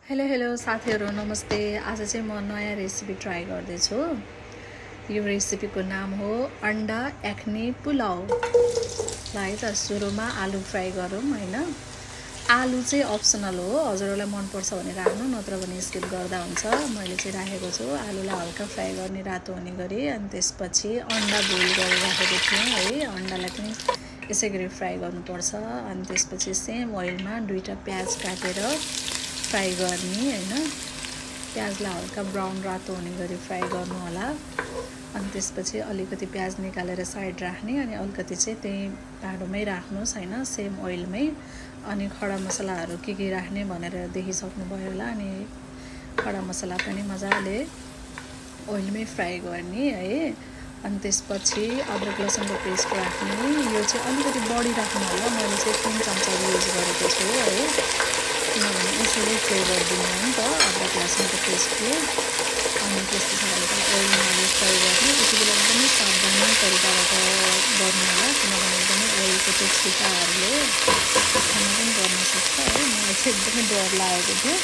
Hello hello साथीहरु नमस्ते। आज चाहिँ म नयाँ रेसिपी ट्राई गर्दैछु। यो रेसिपीको नाम हो अंडा एक्नी पुलाव। ल है त सुरुमा आलु फ्राई गरौँ हैन। आलु चाहिँ अप्सनल हो, हजुरहरुलाई मन पर्छ भने राख्नु, नत्र भने स्किप गर्दा हुन्छ। मैले चाहिँ राखेको छु। आलुलाई हल्का फ्राई गर्ने रातो हुने गरी, अनि त्यसपछि अंडा बोइल गरेर राखेको थिएँ है। अंडालाई पनि यसै गरी फ्राई गर्नुपर्छ। अनि त्यसपछि सेम ओइलमा दुईटा प्याज काटेर फ्राई गर्ने हैन। प्याजलाई हल्का ब्राउन रातो हुने गरी फ्राई गर्नु होला। अनि त्यसपछि अलिकति प्याज निकालेर साइड राख्ने, अनि अलिकति चाहिँ त्यही भाँडोमै राख्नुस् हैन, सेम ओइलमै। अनि खडा मसलाहरू के राख्ने भनेर देखिसक्नुभयो होला। अनि खडा मसला पनि मजाले ओइलमै फ्राई गर्ने है। अनि त्यसपछि अदरक लसुनको पेस्ट राख्ने। यो चाहिँ अलिकति बढी राख्नु होला, मैले चाहिँ 3 चम्चा युज गरेको छु है, किनभने यसैले फ्लेभर दिन्छ नि त अदरक लसुनको पेस्टले। अनि त्यसपछि हल्का ओइलमा फ्राई गर्ने। यति बेला एकदमै सावधानी तरिकाबाट गर्नु होला, किनभने एकदमै ओइलको त्यो छिटाहरूले खाना पनि गर्न सक्छ है। मलाई चाहिँ एकदमै डर लागेको थियो।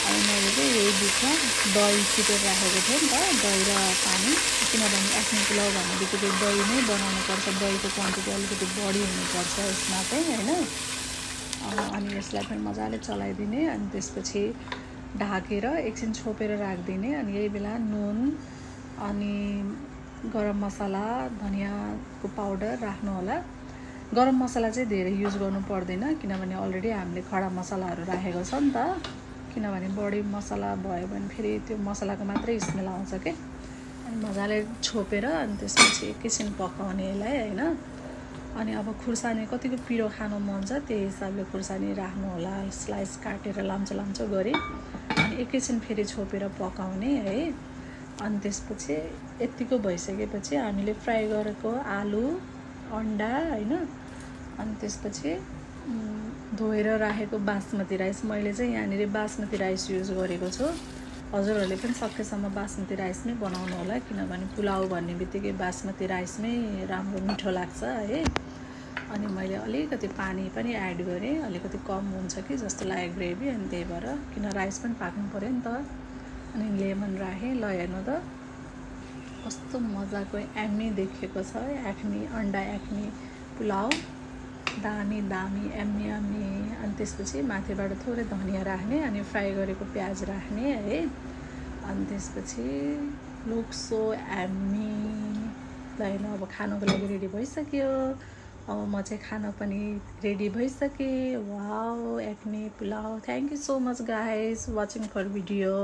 अनि मैले चाहिँ यही बिचमा दही फिटेर राखेको थिएँ नि त, दही र पानी, किनभने एक्नी पुलाव भन्ने बित्तिकै दही नै बनाउनु पर्छ। दहीको क्वान्टिटी अलिकति बढी हुनुपर्छ यसमा चाहिँ हैन। अनि यसलाई पनि मजाले चलाइदिने। अनि त्यसपछि ढाकेर एकछिन छोपेर राखिदिने। अनि यही बेला नुन अनि गरम मसला, धनियाको पाउडर राख्नु होला। गरम मसला चाहिँ धेरै युज गर्नु पर्दैन, किनभने अलरेडी हामीले खडा मसलाहरू राखेको छ नि त। किनभने बढी मसला भयो भने फेरि त्यो मसलाको मात्रै स्मेल आउँछ के। अनि मजाले छोपेर अनि त्यसपछि एकैछिन पकाउने यसलाई हैन। अनि अब खुर्सानी कतिको पिरो खानु मन छ त्यही हिसाबले खुर्सानी राख्नु होला, स्लाइस काटेर लाम्चो लाम्चो गरी। अनि एकैछिन फेरि छोपेर पकाउने है। अनि त्यसपछि यतिको भइसकेपछि हामीले फ्राई गरेको आलु, अंडा हैन, अनि त्यसपछि धोएर राखेको बासमती राइस, मैले चाहिँ यहाँनिर बासमती राइस युज गरेको छु। हजुरहरूले पनि सकेसम्म बासमती राइसमै बनाउनु होला, किनभने पुलाव भन्ने बित्तिकै बासमती राइसमै राम्रो मिठो लाग्छ है। अनि मैले अलिकति पानी पनि एड गरेँ, अलिकति कम हुन्छ कि जस्तो लाग्यो ग्रेभी, अनि त्यही भएर, किन राइस पनि पाक्नु पर्यो नि त। अनि लेमन राखेँ। ल हेर्नु त कस्तो मजाको एम्मी देखेको छ एक्नी, अंडा एक्नी पुलाव, दामी एम्मी एम्मी। अनि त्यसपछि माथिबाट थोरै धनिया राख्ने, अनि फ्राई गरेको प्याज राख्ने है। अनि त्यसपछि लुक सो एम्मी। ल हेर्नु अब खानको लागि रेडी भइसक्यो। अब म चाहिँ खाना पनि रेडी भइसकेँ। वाओ एक्नी pulao. Thank you so much guys watching for video.